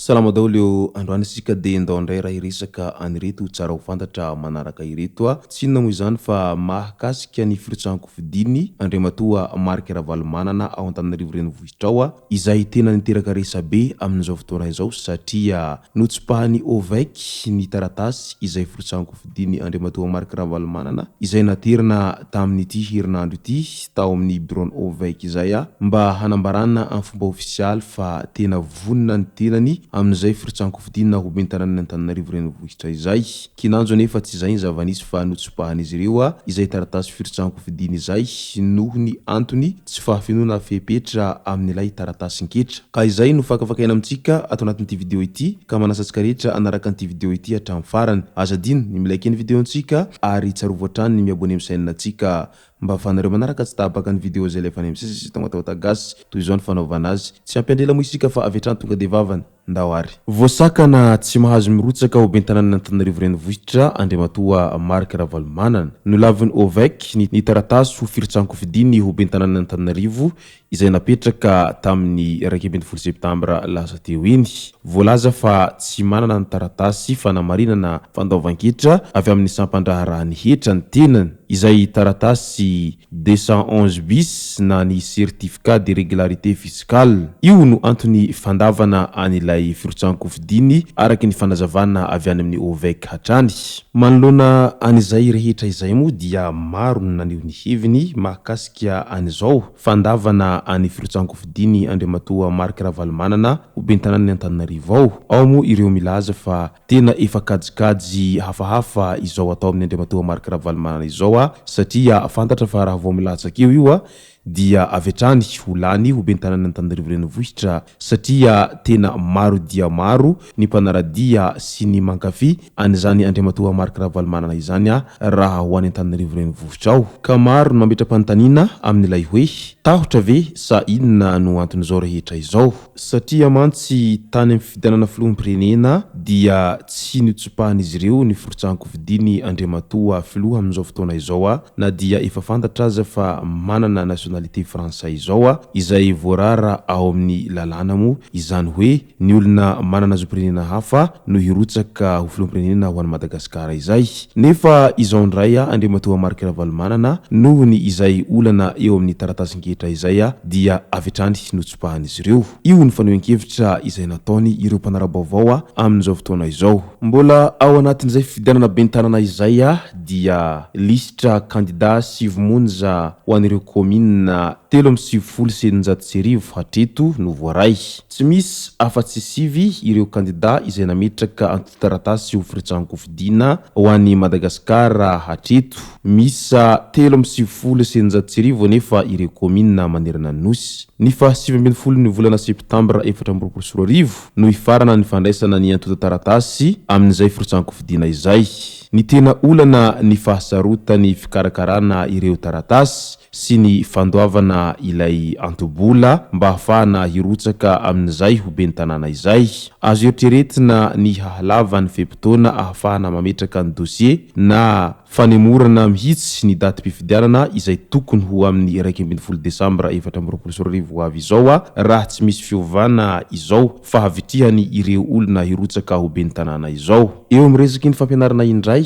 Salama daholo eo, androany isika dia ndao indray raha hiresaka an'ireto tsara ho fantatra manaraka ireto a. Tsy inona moa izany fa mahakasika ny firotsahan-kofidiny Andriamatoa Marc Ravalomanana ao Antananarivo Renivohitra ao izay tena niteraka resabe amin'izao fotoana izao satria notsipahan'ny OVEC ny taratasy izay firotsahan-kofidiny Andriamatoa Marc Ravalomanana izay naterina tamin'ity herinandro ity tao amin'ny biraon'ny OVEC izay mba hanambarana amin'ny fomba ofisialy fa tena vonona ny tenany amin'izay firotsahan-kofidina ho ben'ny tanànan'i Antananarivo Renivohitra izay. Kinanjo anefa tsy izay ny zava-nisy fa notsipahan'izy ireo izay taratasy firotsahan-kofidina izay noho ny antony tsy fahafenoana fepetra amin'ilay taratasin-ketra. Ka izay no fakafakaina amintsika ato anatin'ity video ity ka manasa antsika rehetra hanaraka an'ity video ity hatramin'ny farany. Aza adino ny mi-like ny video-ntsika ary tsarovy hatrany ny mi-abonner amin'ny chaîne-ntsika mba ahafahanareo manaraka tsy tapaka ny video izay alefanay misesy sy tonga gasy. Toy izao ny fanaovana azy. Tsy hampiandry ela moa isika fa avy hatrany tonga dia vavany. Ndao ary. Voasakana tsy mahazo mirotsaka ho ben'ny tanànan'Antananarivo Renivohitra Andriamatoa Marc Ravalomanana. Nolavin'ny OVEC ny taratasy ho firotsahan-kofidiny ho ben'ny tanànan'Antananarivo izay napetraka tamin'ny 11 septambra lasa teo iny. Voalaza fa tsy manana ny taratasy fanamarinana fandoavan-ketra avy amin'ny sampan-draharahan'ny hetra ny tenany, izay taratasy 211 bis na ny certificat de régularité fiscale. Io no antony fandavana an'ilay firotsahan-kofidiny araka ny fanazavana avy any amin'ny OVEC hatrany. Manoloana an'izay rehetra izay moa dia maro no naneho ny heviny mahakasika an'izao fandavana an'ny firotsahan-kofidiny Andriamatoa Marc Ravalomanana ho ben'ny tanànan'i Antananarivo ao. Ao moa ireo milaza fa Tena efa kajikajy hafahafa izao atao amin'ny Andriamatoa Marc Ravalomanana izao a, satria fantatra fa raha vao milatsaka eo io a, dia avy hatrany ho lany ho ben'ny tanànan'Antananarivo Renivohitra, satria tena maro dia maro ny mpanara-dia sy ny mankafy an'izany Andriamatoa Marc Ravalomanana izany a, raha ho any Antananarivo Renivohitra ao. Ka maro no mametra-panontaniana amin'ilay hoe, tahotra ve sa inona no anton'izao rehetra izao? Satria mantsy tany amin'ny fifidianana filoham-pirenena dia tsy notsopahan'izy ireo ny firotsahan-kofidiny Andriamatoa filoha amin'izao fotoana izao na dia efa fantatra aza fa manana nationalité frantsay izao izay voarara ao amin'ny lalàna moa izany hoe ny olona manana zom-pirenena hafa no hirotsaka ho filoham-pirenena ho an'i Madagasikara izay. Nefa izao indray Andriamatoa Marc Ravalomanana noho ny izay olana eo amin'ny taratasin-ketra izay dia avy hatrany notsopahan'izy ireo. Io ny fanehoan-kevitra izay nataony ireo mpanara-baovao amin'izao fotoana izao. Mbola ao anatin'izay fifidianana ben'ny tanana izay dia lisitra kandida sivy monja ho an'ireo kaominina 1693 hatreto no voaray. Tsy misy afa-tsy sivy ireo kandida izay nametraka antontan-taratasy ho firotsahan-kofidina ho an'i Madagasikara hatreto. Miisa 1693 anefa ireo kaominina manerana ny Nosy. Ny faha 19 ny volana septambra 2024 no hifarana ny fandraisana ny antontan-taratasy amin'izay firotsahan-kofidina izay. Ny tena olana ny fahasarotan'ny fikarakarana ireo taratasy sy ny fandoavana ilay anto-bola mba hahafahana hirotsaka amin'izay ho ben'ny tanàna izay. Azo eritreretina ny hahalava ny fe-potoana ahafahana mametraka ny dosie na fanemorana mihitsy ny datim-pifidianana izay tokony ho amin'ny 11 desambra 2024 ho avy izao raha tsy misy fiovana izao fahavitrihany ireo olona hirotsaka ho ben'ny tanàna izao. Eo amin'ny resaky ny fampianarana indray,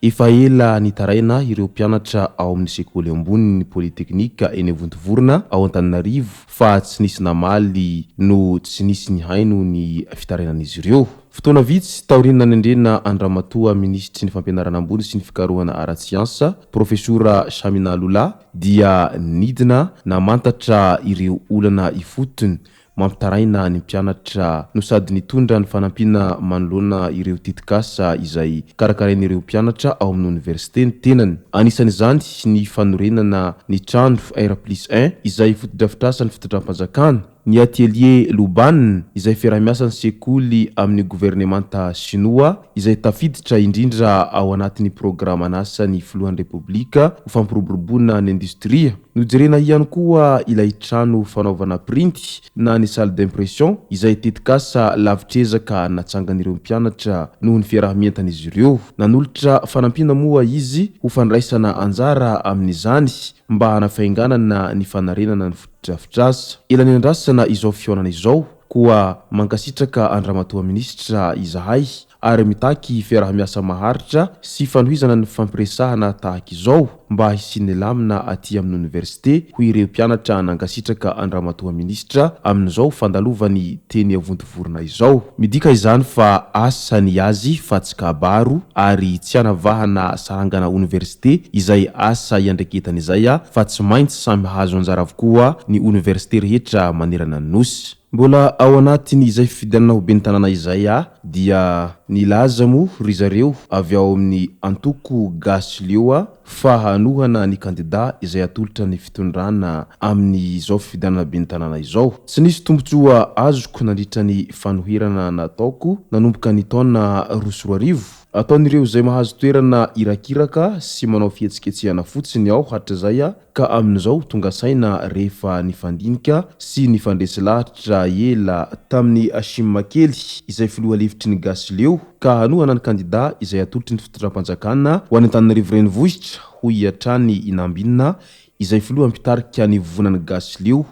efa ela nitaraina ireo mpianatra ao amin'ny sekoly ambonin'ny Polytechnique eny Vontovorona ao Antananarivo fa tsy nisy namaly no tsy nisy nihaino ny fitarainan'izy ireo. Fotoana vitsy taorian'ny nanendrena an-dRamatoa Minisitry ny Fampianarana ambony sy ny fikarohana ara-tsiansa, Profesora Shamina Lula, dia nidina namantatra ireo olana ifotony mampitaraina ny mpianatra no sady nitondra ny fanampiana manoloana ireo tetikasa izay karakarain'ireo mpianatra ao amin'ny oniversite ny tenany. Anisan'izany ny fanorenana ny trano R plus un izay fotodrafitrasan'ny fitondram-panjakana. ny Atelier Luban izay fiaraha-miasan'ny sekoly amin'ny governemanta Shinoa izay tafiditra indrindra ao anatin'ny programan'asan'ny filohan'ny Repoblika ho fampiroboroboana ny indostria. Nojerena ihany koa ilay trano fanaovana printy na ny salle d'impression izay tetikasa lavitr'ezaka natsangan'ireo mpianatra noho ny fiaraha-mientan'izy ireo. Nanolotra fanampiana moa izy ho fandraisana anjara amin'izany mba hanafainganana ny fanarenana ny fotodrafitrasa. Ela niandrasana izao fihaonana izao koa mankasitraka an-dRamatoa Minisitra izahay ary mitaky fiaraha-miasa maharitra sy fanohizana ny fifampiresahana tahaka izao mba hisian'ny lamina aty amin'ny oniversite, hoy ireo mpianatra nankasitraka an-dRamatoa Minisitra amin'izao fandalovany teny Vontovorona izao. Midika izany fa asa ny azy fa tsy kabaro ary tsy hanavahana sarangana oniversite izay asa iandraiketany izay fa tsy maintsy samy hahazo anjara avokoa ny oniversite rehetra manerana ny Nosy. Mbola ao anatin izay fifidianana ho ben'ny tanàna izay dia nilaza moa ry zareo avy ao amin'ny antoko Gasy Leo fa hanohana ny kandida izay atolotra ny fitondrana amin'izao fifidianana ben'ny tanàna izao. Tsy nisy tombontsoa azoko nandritra ny fanoherana nataoko nanomboka ny taona 2002. Ataon'ireo izay mahazo toerana irakiraka sy manao fihetsiketsehana fotsiny aho hatrizay ka amin'izao tonga saina rehefa nifandinika sy nifandresy lahatra ela tamin'i Hashim Kely izay filoha lefitry ny Gasy Leo ka hanohana ny kandida izay atolotry ny fitondram-panjakana ho any Antananarivo Renivohitra hoy hatrany i Nambinina izay filoha mpitarika ny vovonan'ny Gasy Leo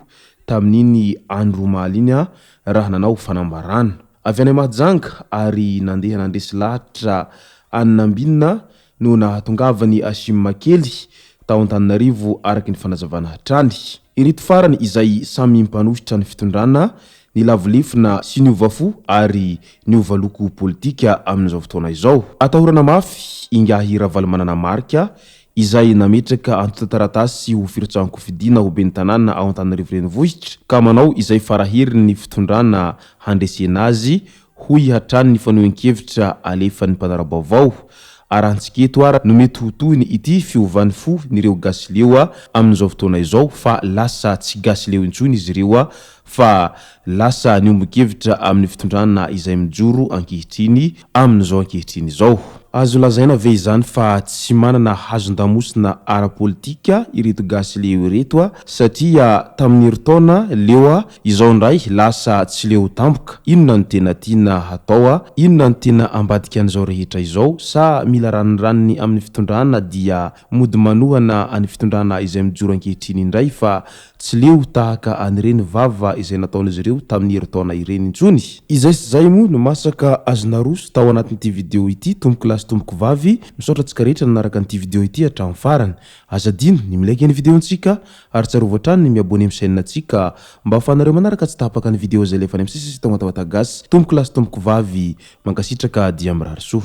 tamin'iny andro omaly iny raha nanao fanambarana. Avy any Mahajanga ary nandeha nandresy lahatra an'i Nambinina no nahatongavan'i Hashim Kely tao Antananarivo araka ny fanazavana hatrany. Ireto farany izay samy mpanohitra ny fitondrana nilavo lefona sy niova fo ary niova loko politika amin'izao fotoana izao. Atahorana mafy ingahy Ravalomanana Marc izay nametraka antontan-taratasy ho firotsahan-kofidina ho ben'ny tanàna ao Antananarivo Renivohitra ka manao izay faraheriny ny fitondrana handresena azy hoy hatrany ny fanehoan-kevitra alefan'ny mpanara-baovao. Arahantsika eto ara no mety ho tohiny ity fiovan'ny fo n'ireo gasy leo amin'izao fotoana izao fa lasa tsy gasy leo intsony izy ireo fa lasa niombon-kevitra amin'ny fitondrana izay mijoro ankehitriny amin'izao ankehitriny izao. Azo lazaina ve izany fa tsy manana hazon-damosina ara-politika ireto gasy leo ireto satria tamin'ny herintaona leo izao indray lasa tsy leo tampoka? Inona no tena tiana hatao? Inona no tena ambadika an'izao rehetra izao? Sa mila ranoranony amin'ny fitondrana dia mody manohana any fitondrana izay mijoro ankehitriny indray fa Tsy leo tahaka an'ireny vava izay nataon'izy ireo tamin'ny herintaona ireny intsony. Izay sy izay moa no masaka azo naroso tao anatin'ity video ity tompoko lahy sy tompoko vavy, misaotra antsika rehetra nanaraka an'ity video ity hatramin'ny farany. Aza adino ny mi-like ny video-ntsika ary tsarovy hatrany ny mi-abonner amin'ny chaîne-ntsika mba ahafahanareo manaraka tsy tapaka ny video izay alefa any amin'ny sisa sy Tamatawata Gasy. Tompoko lahy sy tompoko vavy, mankasitraka dia mirary soa.